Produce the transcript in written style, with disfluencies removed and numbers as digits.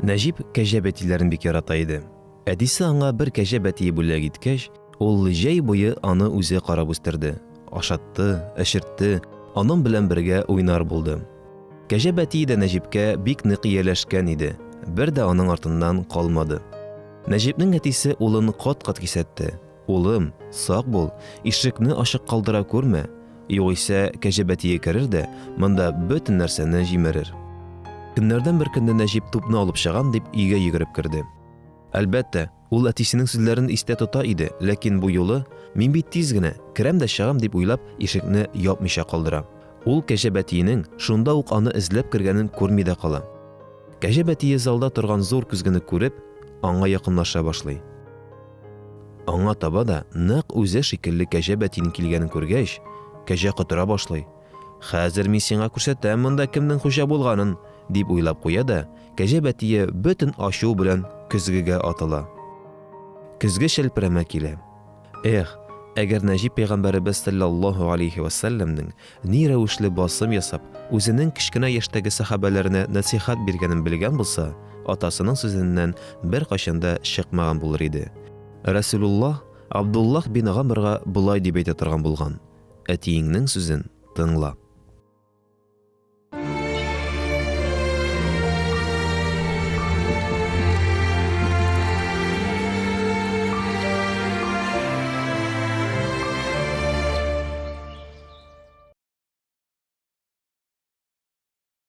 Нәҗип кәҗә бәтиләрен бик ярата иде. Әтисе аңа бер кәҗә бәтие бүләк иткәч, ул җәй буе аны үзе карап үстерде, ашатты, эчертте, аның белән бергә уйнар булды. Кәҗә бәтие дә Нәҗипкә бик нык ияләшкән иде, бер дә аның артыннан калмады. Нәҗипнең әтисе улын кат-кат кисәтте, Улым, сак бул, ишекне ачык калдыра күрмә, югыйсә кәҗә бәтие керер дә, монда бөтен нәрсәне җимерер. Көннәрдән бер көнне Нәҗип тупны алып чыгам дип өйгә йөгереп керде. Әлбәттә, ул әтисенең сүзләрен истә тота иде, ләкин бу юлы, мин бит тиз генә, керәм дә чыгам дип уйлап, ишекне япмыйча калдыра. Ул кәҗә бәтиенең шунда ук аны эзләп кергәнен күрми дә кала. Кәҗә бәтие залда торган зур көзгене күреп, аңа якынлаша башлый. Аңа таба да нәкъ үзе шикелле кәҗә бәтиенең килгәнен күргәч, кәҗә котыра башлый. Хәзер мин сиңа күрсәтәм монда кемнең хуҗа булганын, дип уйлап куя да, кәҗә бәтие бөтен ачуы белән көзгегә атыла. Көзге челперәмә килә. Эх, әгәр Нәҗип пәйгамбәребез салләллаһу алейһи вә сәлләмнең ни рәвешле басым ясап, үзенең кечкенә яшьтәге сәхабәләренә нәсыйхәт биргәнен белгән булса, атасының сүзеннән беркайчан да чыкмаган булыр иде. Рәсүлуллаһ Абдуллаһ бин Гамрга болай дип әйтә торган булган, Әтиеңнең сүзен тыңла.